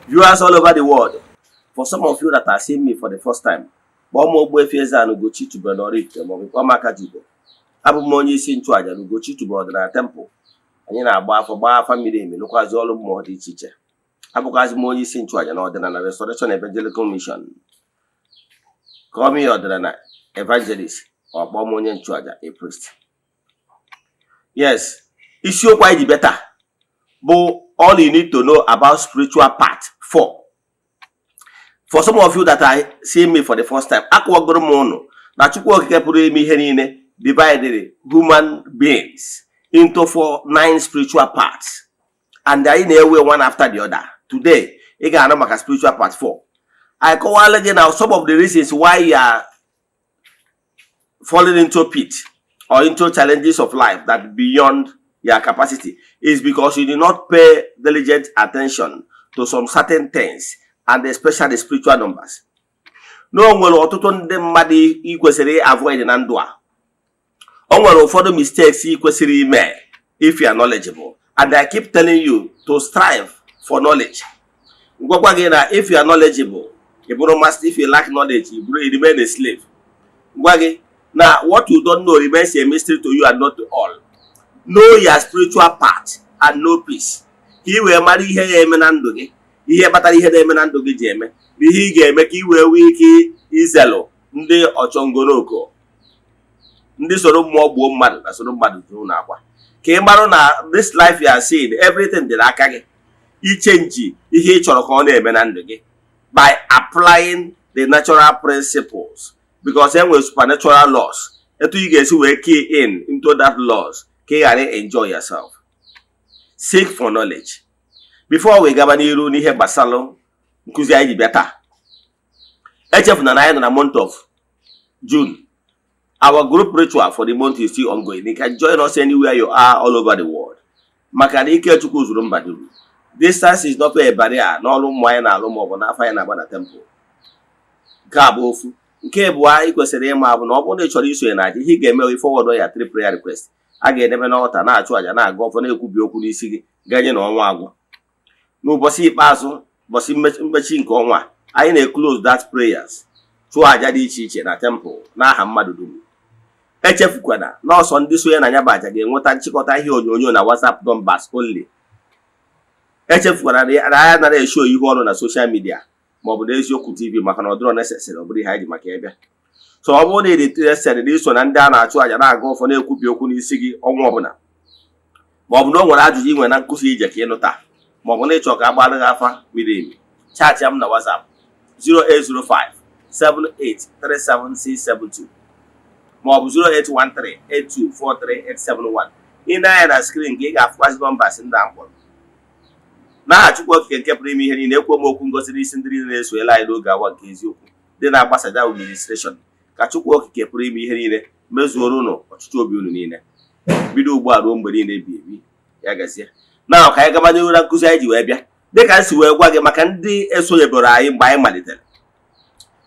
Viewers all over the world, for some of you that are seeing me for the first time, kpọọ m Ogbuefi Eze-Ana Ugochi tubelu n'Oraifite maọbụ kpọọ m Akajiugo. Abụ m onye isi nchụaja na Ugochi tubelu ọdịnala temple. Anyị na-agba afọ, gbaa afa miri emi, lụkwazị ọrụ mmụọ dị iche iche. Abụkwazị m onye isi nchụaja na Ọdịnala Restoration Evangelical Mission. Call me ọdịnala evangelist ọ kpọọ m onye nchụaja, a priest. Yes, isiokwu anyị ji bịa taa bụ "All you need to know about spiritual part 4". For some of you that are seeing me for the first time, akọwagoro m ụnụ na Chukwu Okike pụrụ ime ihe niile divided human beings into four, nine spiritual parts, and anyị na-ewe one after the other. Today ị ga-anụ maka spiritual part 4. I kọwala gị na some of the reasons why you are falling into pit or into challenges of life that beyond your capacity is because you did not pay diligent attention to some certain things, and especially spiritual numbers. Na o nwere ọtụtụ ndị mmadụ ị kwesịrị avoid na ndụ a. O nwere ụfọdụ mistakes ị kwesịrị ime if you are knowledgeable, and I keep telling you to strive for knowledge. Gwakwa gị na if you are knowledgeable, ị bụrụ master. If you lack knowledge, ị bụrụ, you remain a slave. Gwa gị na what you don't know remains a mystery to you and not to all. Know your spiritual part and know peace, ka ị wee mara ihe ya eme na ndụ gị, ihe kpatara ihe na-eme na ndụ gị ji eme, na ihe ị ga-eme ka ị wee nwee ike izelụ ndị ọchọngoroko, ndị soro mmụọ gbuo mmadụ na soro mmadụ juo n'akwa, ka ị marụ na this life you are seeing, everything dị n'aka gị ichange ihe ị chọrọ ka ọ na-eme na ndụ gị by applying the natural principles, because e nwere supernatural laws. Etu ị ga-esi wee key in into that laws ka ị ghara enjoy yourself. Seek for knowledge. Before we gaba n'iru n'ihe gbasara nkụzi anyị ji bịa taa, echefuna na anyị nọ na month of June. Our group ritual for the month is still ongoing. You can join us anywhere you are all over the world, maka na ike Chukwu zuru mba dum. Distance is not a barrier n'ọrụ mmụọ anyị na-alụ maọbụ n'afọ anyị na-agba na temple. Nke a bụ ofu. Nke abụọ anyị kwesịrị ịma bụ na ọ bụrụ na ị chọrọ isonye na aja, ihe ị ga-eme, forward ya three prayer request, a ga-edebe n'altar, na-achụ àjà, na-aga ọfọ, na-ekwubi okwu n'isi gị ganye na ọnwa agwụ. N'ụbọchị ikpeazụ, ụbọchị mmechi nke ọnwa a, anyị na-eclose that prayers, chụọ àjà dị iche iche na temple n'aha mmadụ dum. Echefukwana na ọsọ ndị sonye na ya bụ àjà ga-enweta nchịkọta ihe onyonyo na WhatsApp numbers only. Echefukwana na anyị anaghị eshow ihu ọrụ na social media maọbụ na Eziokwu TV, maka na ọ dịrọ necessary, ọ bụrụ ihe anyị ji maka ịbịa. So ọ bụrụ na ị dị interested na iso na ndị a na-achụ àjà, na-aga ọfọ, na-ekwubi okwu n'isi gị ọnwa ọbụla, maọbụ na o nwere ajụjụ ị nwere na nkụzi ije ka ịnụta, maọbụ na ịchọ ka a gbara gị afa miri emi, chat m na WhatsApp 0805 7837672 maọbụ 0813 8243871. Ị na-anya na screen ka ị ga-afụkwazi numbers ndị a mkpọrọ. N'aha Chukwu Okike nke pụrụ ime ihe niile, ekwe m okwu ngosi n'isi ndị niile na-esonyere anyị n'oge awa nke eziokwu dị na-agbasada administration. Ka Chukwu Okike pụrụ ime ihe niile mezuoro unu ọchịchị obi unu niile, bido ugbu a ruo mgbe niile ebi ebi. Ya gazie. Na ka anyị gaba n'ihu na nkụzi anyị ji wee bịa. Dịka m si wee gwa gị, maka ndị esonyebere anyị mgbe anyị malitere,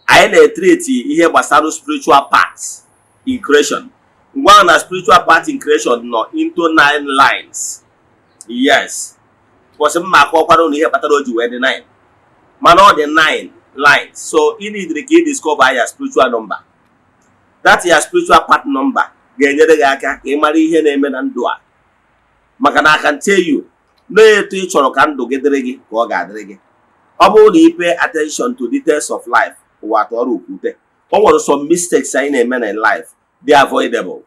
anyị na-etreat ihe gbasara spiritual parts in creation. Ngwa, na spiritual part in creation nọ into nine lines. Yes, ụbọchị m ma akọkwara unu ihe kpatara o ji wee dị nine, mana ọ dị nine lines. So ị need ka ị discover ya spiritual number. That your spiritual part number ga-enyere gị aka ka ị mara ihe na-eme na ndụ a, maka na I can tell you na-etu ị chọrọ ka ndụ gị dịrị gị ka ọ ga-adịrị gị. Ọ bụrụ na ị pay attention to details of life, ụwa tọrọ okwute. O nwere some mistakes anyị na-eme na life dị avoidable.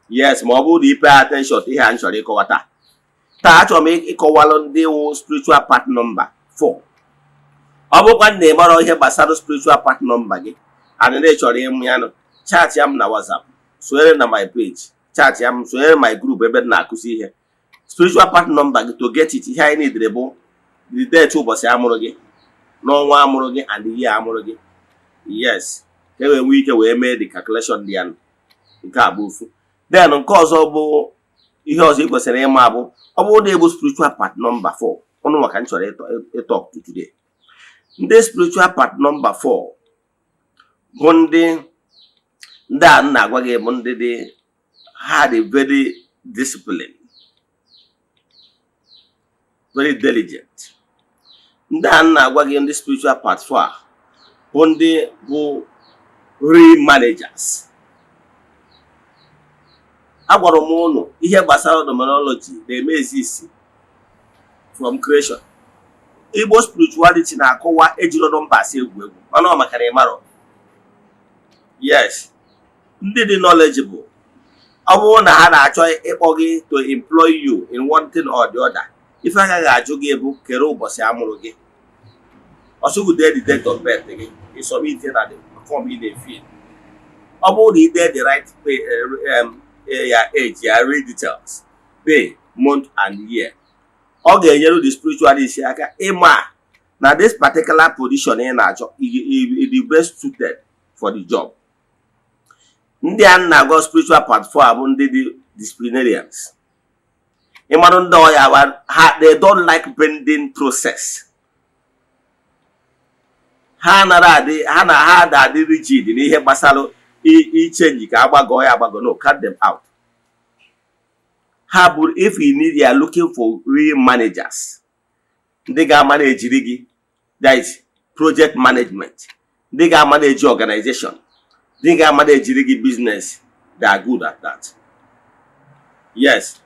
Yes, ma ọ bụrụ na ị pay attention to ihe a m chọrọ ịkọwa taa. Taa achọrọ m ịkọwalụ ndị wụ spiritual part number 4. Ọ bụrụkwa na ị mara ihe gbasara spiritual part number gị and na ị chọrọ ịmụ ya nụ, chat ya m na WhatsApp, sonyere na my page, chat ya m, sonyere my group ebe m na-akụzi ihe spiritual part number gị. To get it, ihe anyị nidere bụ the date, ụbọchị amụrụ gị, n'ọnwa amụrụ gị and the year amụrụ gị. Yes, ka e wee nwee ike wee mee the calculation dị ya. Nke a bụ ofu. Then nke ọzọ bụ, ihe ọzọ ị kwesịrị ịma bụ, ọ bụrụ na ịbụ spiritual part number 4, ụnụ maka m chọrọ ịtalk to today. Ndị spiritual part number 4 bụ ndị a m na-agwa gị bụ ndị dị, ha dị very disciplined, very diligent. Ndị a na-agwa gị, ndị spiritual path 4 a, bụ ndị bụ real managers. Agwara m ụnụ, ihe gbasara numerology na-eme exist from creation. Igbo spirituality na-akọwa ejiro numbers egwu egwu, mana ọ maka na ịmarọ. Yes, ndị dị knowledgeable, ọ bụrụ na ha na-achọ ịkpọ gị to employ you in one thing or the other, ife agaghị ajụ gị bụ kere ụbọchị amụrụ gị. Ọsọgụ dee the date of birth gị, ị submit na the form ị na-efill. Ọ bụrụ na ị dee the right ya, age ya, real details, day, month and year, ọ ga-enyere the spiritualist aka ịma na this particular position ị na-achọ, the best suited for the job. Ndị a na-agwa spiritual path 4 bụ ndị dị disciplinarians. Ịmarụ ndị ọya ha, they don't like bending process. Ha nara adị, ha na ha adị rigid n'ihe gbasara ichange ka agbagọ ya agbagọ. No, cut them out. Ha bụ, if you need, you are looking for real managers, ndị ga-amanageri gị, that is project management, ndị ga-amanage organization, ndị ga-amanageri gị business, they are good at that. Yes,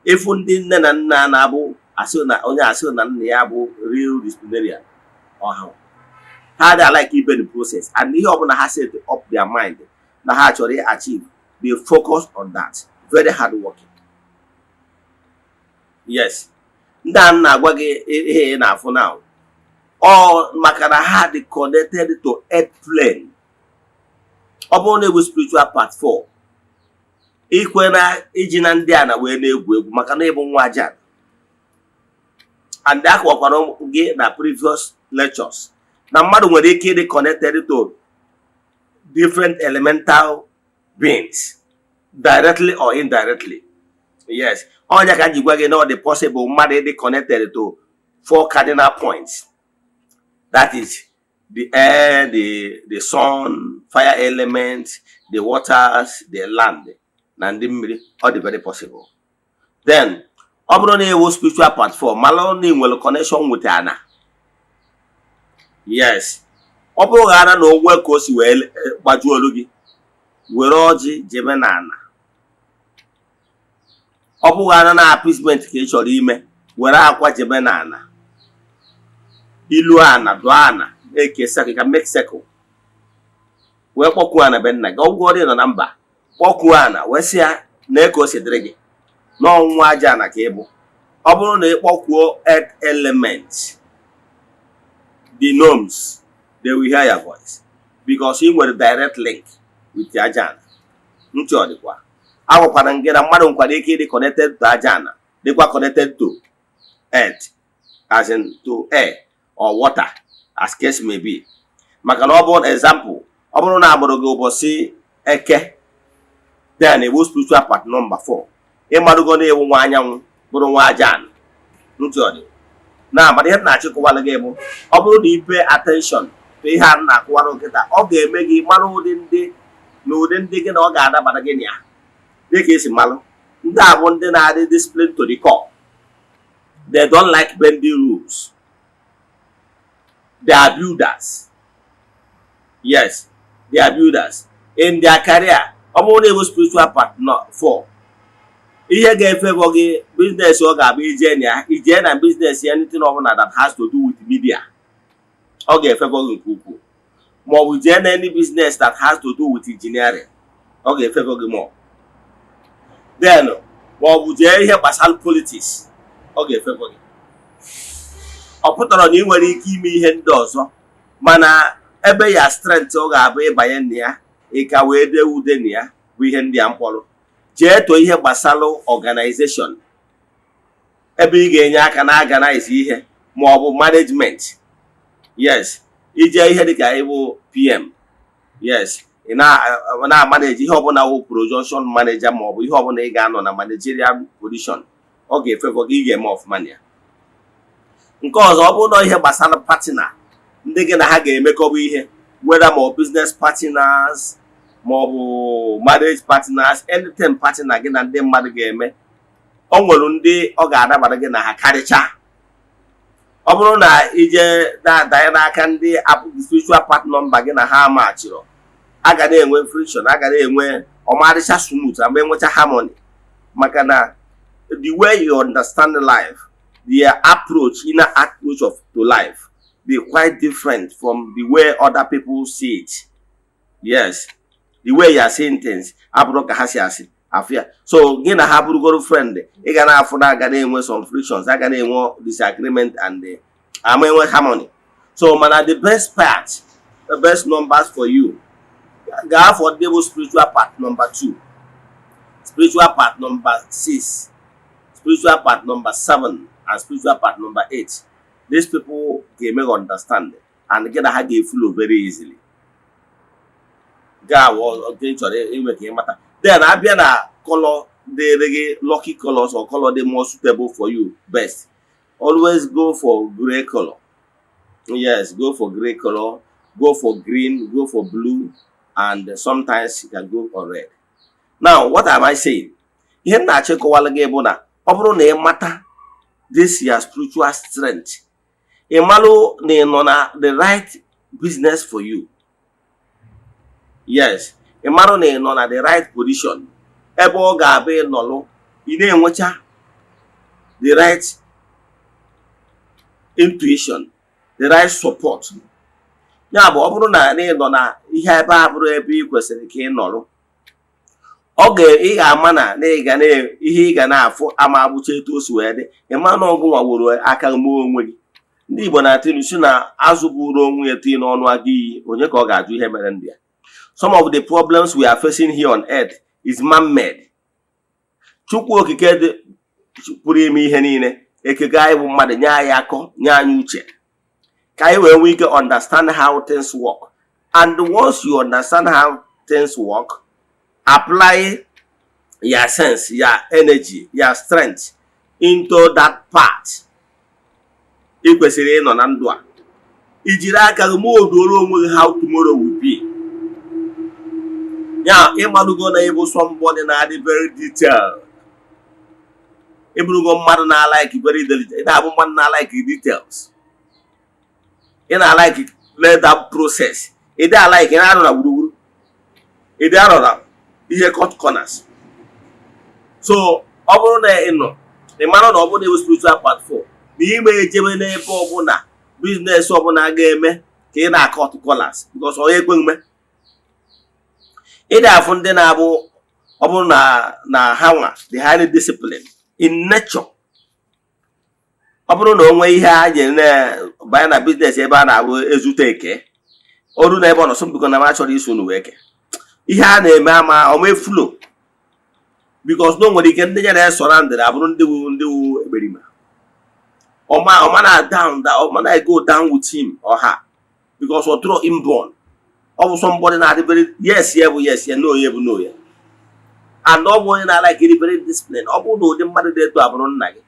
ịfụ ndị nne na nna na-abụ asị na onye asị na nna ya bụ real disciplinarian ọha, ha dị like ibe the process and ihe ọbụla ha set up their mind na ha chọrọ achieve, they focus on that, very hard working. Yes, ndị a na-agwa gị ihe ị na-afụ now, ọ maka na ha dị connected to earth plane. Ọ bụrụ na ewu spiritual path 4, ikwe na iji na ndị a na wee na-egwu egwu, maka na ịbụ nwa aja. And akọwakwara gị na previous lectures na mmadụ nwere ike ịdị connected to different elemental beings, directly or indirectly. Yes, ọnya ka m ji gwa gị na ọ dị possible mmadụ ịdị connected to four cardinal points, that is the air, the sun, fire element, the waters, the land na ndị mmiri. Ọ dị very possible. Then ọ bụrụ na ewu spiritual path 4, mara na ị nwere connection with ana. Yes, ọ bụrụ ghara na onwe ka o si wee gbajuo olu gị, were ọjị jebe na ana. Ọ bụghị ana na appeasement ka ị chọrọ ime, were akwa jebe na ana, ilu ana, dụọ ana, eke circle ka make circle, wee kpọkuo ana be nna gị. Ọgwụgwọ dị nọ na mba, kpọkuo ana wee sị ya na ka o si dịrị gị n'ọnwụnwa aja ana ka ị bụ. Ọ bụrụ na ị kpọkuo earth element, the gnomes, they will hear your voice because ị nwere direct link with the aja ana. Ntị ọ dịkwa agwakwara gị na mmadụ nkwara ike ịdị connected to aja ana, dịkwa connected to earth, as in to air or water, as case may be. Maka na ọ bụ example, ọ bụrụ na agbụrụ gị ụbọchị Eke, then ewu spiritual path number 4, ịmarụgo na ewu nwa anyanwụ, bụrụ nwa aja ana. Ntị ọ dị na amara ihe m na-achịkọwara gị bụ, ọ bụrụ na i pay attention to ihe a m na-akụwara nkịta, ọ ga-eme gị mara ụdị ndị na ụdị ndị gị na ọ ga-adabara gị na ya. Dịka esi malụ, ndị a bụ ndị na-adị discipline to the core. They don't like bending rules. They are builders. Yes, they are builders in their career. Ọ bụrụ na ịbụ spiritual path 4, ihe ga-efavor gị, business ọ ga-abụ ije na ya, ije na business ya, anything ọbụla that has to do with media, ọ ga-efavor gị nke ukwuu. Ma ọ bụ jee na any business that has to do with engineering, ọ ga-efavor gị more. Then ma ọ bụ jee ihe gbasara politics, ọ ga-efavor gị. Ọ pụtara na ị nwere ike ime ihe ndị ọzọ, mana ebe ya strength ọ ga-abụ ịbanye na ya, ị ka wee dee ude na ya bụ ihe ndị a mkpọrọ. Jee too ihe gbasara organization, ebe ị ga-enye aka na organize ihe, ma ọ bụ management. Yes, ije ihe dịka ịbụ PM. Yes, ị na-amanage ihe ọbụla wụ production manager, ma ọ bụ ihe ọbụla ị ga-anọ na managerial position, ọ ga-efavor gị, ị ga-eme ọfụma na ya. Nke ọzọ, ọ bụrụ na ihe gbasara partner, ndị gị na ha ga-emekọbụ ihe, whether ma ọ business partners ma ọ bụ marriage partners, anything partner gị na ndị mmadụ ga-eme, o nwere ndị ọ ga-adabara gị na ha karịchaa. Ọ bụrụ na ije na-adanye n'aka ndị spiritual path number gị na ha machịrọ, a ga na-enwe friction, a ga na-enwe ọmarịcha smooth ama enwecha harmony, maka na the way you understand life, the approach, inner approach of to life be quite different from the way other people see it. Yes, the way you are seeing things abụrụ ka ha si asị afịa. So gị na ha bụrụgoro friend, ị ga na-afụ na aga na-enwe some frictions, aga na-enwe disagreement and ama enwe harmony. So mana the best part, the best numbers for you, gaa for ndị bụ spiritual path number 2, spiritual path number 6, spiritual path number 7 and spiritual path number 8. These people ga-eme gị understand and gị na ha ga-eflow very easily. Gaa nke ị chọrọ ime ka ị mata. Then abịa na color dịrị gị, lucky colors or color dị more suitable for you best, always go for gray color. Yes, go for gray color, go for green, go for blue, and sometimes you can go for red. Now, what am I saying? Ihe m na-achọ ịkọwala gị bụ na ọ bụrụ na ị mata this your spiritual strength, ị malụ na ị nọ na the right business for you. Yes, ị marụ na ị nọ na the right position ebe ọ ga-abụ ịnọlụ, ị na-enwecha the right intuition, the right support. Ya bụ, ọ bụrụ na ị nọ na ihe ebe a bụrụ ebe ị kwesịrị ka ị nọrọ, ọ ga ị ga-ama na ị ga na ihe ị ga na-afụ ama abụcha etu o si wee dị. Ị ma na ọgụ nwaworo aka mee onwe gị. Ndị Igbo na-atụ ilu si na azụ bụrụ onwe ya tinye n'ọnụ agụ iyi, onye ka ọ ga-ajụ ihe mere ndị ya? Some of the problems we are facing here on earth is man-made. Chukwu Okike dị pụrụ ime ihe niile ekego anyị bụ mmadụ, nye anyị akọ, nye anyị uche ka anyị wee nwee ike understand how things work. And once you understand how things work, apply your sense, your energy, your strength into that part ị kwesịrị ịnọ na ndụ a, ijiri aka gị moduoro onwe gị how tomorrow will be. Ya ịmalụgo na ịbụ somebody na-adị very detailed, ịbụrụgo mmadụ na-alike very diligent, ị na-abụ mmadụ na-alike details, ị na-alike let that process, ị dị alike ị na-arụ na gburugburu, ị dị arọ na ihe cut corners. So ọ bụrụ na ị nọ, ị mara na ọ bụrụ na ịbụ spiritual platform na ime ejebe n'ebe ọbụla, business ọbụla ga-eme ka ị na-acut corners, because onye ekwe mme ị na-afụ ndị na-abụ ọ bụrụ na ha nwa the highly disciplined in nature. Ọ bụrụ na o nwee ihe ha ji banye na business ebe a na-abụ ezute eke ọrụ na ebe ọ nọ sọ, biko na m achọrọ iso unu wee ke ihe a na-eme ama ọma flow, because na o nwere ike ndị ya na-esọrọ ndịrị abụrụ ndị wu ekperima ọma ọma na down ọma na go down with him or her, because ọ tụrụ inborn. Ọ bụ somebody na-adị very yes, ya bụ yes ya, no ya bụ no ya, and ọ bụ onye na-alike ịdị very discipline. Ọ bụrụ na ụdị mmadụ dị etu abụrụ nna gị,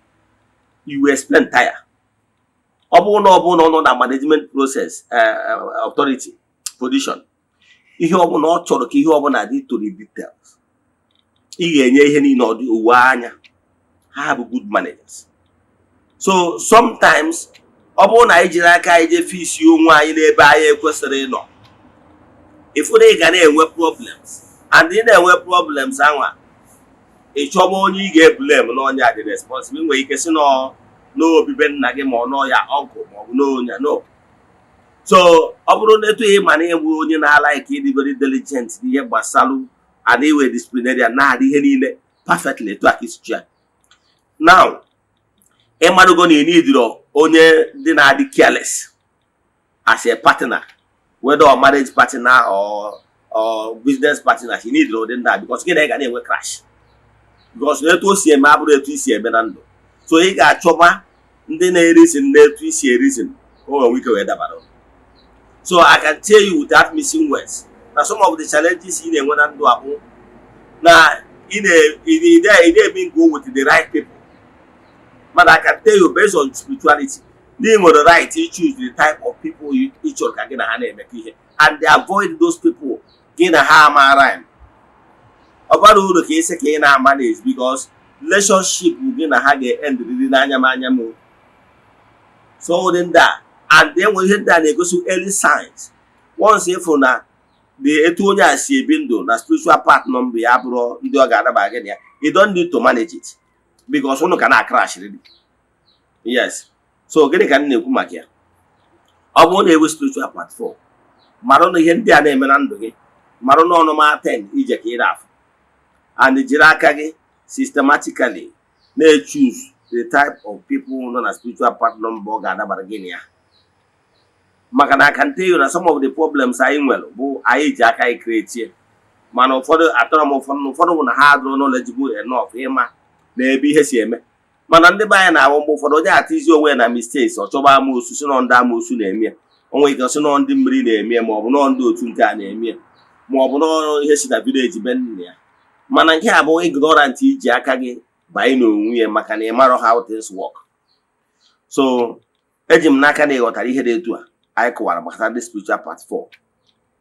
you will explain tire. Ọ bụrụ na ọ nọ na management process, authority position, ihe ọbụla ọ chọrọ ka ihe ọbụla dị to the details, ị ga-enye ihe niile ọ dị owe anya. Ha bụ good managers. So sometimes ọ bụrụ na anyị jiri aka anyị jee fisi onwe anyị n'ebe anyị ekwesịrị ịnọ, ịfụ na ị ga na-enwe problems, and ị na-enwe problems anwa, ị chọba onye ị ga-eblame na onye a dị responsible. Ị nwere ike si n'obibe nna gị, ma ọ nọ ya ọgụ, ma ọ bụ n'onye no. So ọ bụrụ na etu ị ma na ịbụ onye na-alike ịdị very diligent n'ihe gbasalụ and iwe disciplinarian na-adị ihe niile perfectly etu a ka isi ya now, ịmadugo na ị nidiro onye dị na-adị careless as a partner, whether or marriage partner or business partner. You need ụdị ndị a because gị na ị ga na-enwe crash, because na etu o si eme abụrụ etu isi eme na ndụ. So ị ga-achọba ndị na-ereason na etu isi ereason ka o nwee ike wee dabara. So I can tell you without missing words na some of the challenges ị na-enwe na ndụ abụ na ị na-eme go with the right people. But I can tell you based on spirituality na ị nwere right to choose the type of people ị chọrọ ka gị na ha na-emekọ ihe and avoid those people gị na ha ama rhyme. Ọ bara uru ka ị sị ka ị na-manage, because relationship gị na ha ga-end riri n'anya m anya m. So ụdị ndị a and enwere ihe ndị a na-egosi early signs. Once ịfụ na the etu onye a si ebi ndụ na spiritual path number ya bụrụ ndị ọ ga-adaba gị na ya, you don't need to manage it because unu ka na-crash really. Yes. So gịnị ka m na-ekwu maka ya? Ọ bụrụ na ewe spiritual path 4, mara na ihe ndị a na-eme na ndụ gị, mara na ọnụma 10 ije ka ị na-afụ, and jiri aka gị systematically na-choose the type of people nọ na spiritual path number ọ ga-adabara gị na ya, maka na I can tell you na some of the problems anyị nwere bụ anyị ji aka anyị create. Mana ụfọdụ atọrọ m, ụfọdụ na ụfọdụ bụ na ha adịrọ knowledgeable enough ịma na ebe ihe si eme. Mana ndị be anyị na-awụ mgbe ụfọdụ onye atizi onwe ya na mistakes, ọ chọba amoosu, si nọ ndị amoosu na-eme ya. O nwere ike sị nọ ndị mmiri na-eme ya, ma ọ bụ nọ ndị otu nke a na-eme ya, ma ọ bụ nọ ihe si na village be nna ya. Mana nke a bụ ignorant iji aka gị banye n'onwe ya, maka na ị marọ how things work. So eji m n'aka na ị ghọtara ihe dị etu a anyị kọwara gbasara ndị spiritual path 4.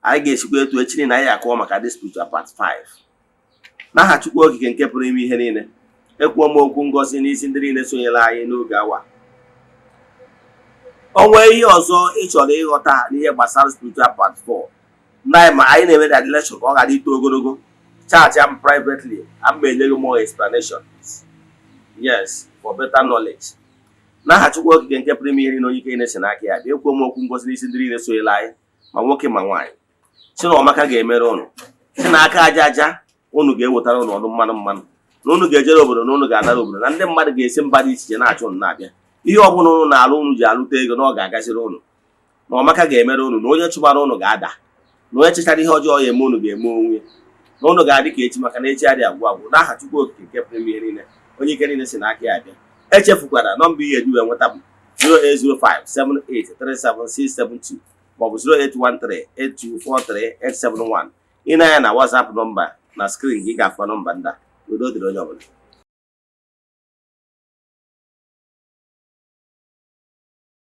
Anyị ga-esikwa etu echi niile anyị akọwa maka ndị spiritual path 5. N'aha Chukwu Okike nke pụrụ ime ihe niile, ekwuo m okwu ngọzi n'isi ndị niile sonyere anyị n'oge awa. O nwee ihe ọzọ ị chọrọ ịghọta n'ihe gbasara spiritual path 4 na ma anyị na-eme that lecture ka ọ ghara ito ogologo, chat am privately, am enye gị more explanations, yes, for better knowledge. N'aha Chukwu Okike nke pụrụ ime ihe niile, onye ike na-esi n'aka ya bịa, ekwuo m okwu ngozi n'isi ndị niile sonyere anyị, ma nwoke ma nwaanyị, si na ọmaka ga-emere ụnụ, si na aka aja aja ụnụ ga-ewetara ụnụ ọnụ mmanụ mmanụ, na ụnụ ga-ejere obodo, na ụnụ ga-anara obodo, na ndị mmadụ ga-esi mba dị iche iche na-achụ ụnụ na-abịa. Ihe ọbụla ụnụ na-alụ, ụnụ ji alụta ego, na ọ ga-agaziri ụnụ, na ọmaka ga-emere ụnụ, na onye chụbara ụnụ ga-ada, na onye chechara ihe ọjọọ ya eme ụnụ ga-eme onwe, na ụnụ ga-adị ka echi, maka na echi adịghị agwụ agwụ. N'aha Chukwu Okike nke pụrụ ime ihe niile, onye ike niile si n'aka ya abịa, echefukwara nọmba ihe eji wee nweta bụ 08057837672 maọbụ 08138243871. Ị na-anya na WhatsApp nọmba na screen gị, ga-afụ nọmba ndị a. Udo dịrị onye ọbụla.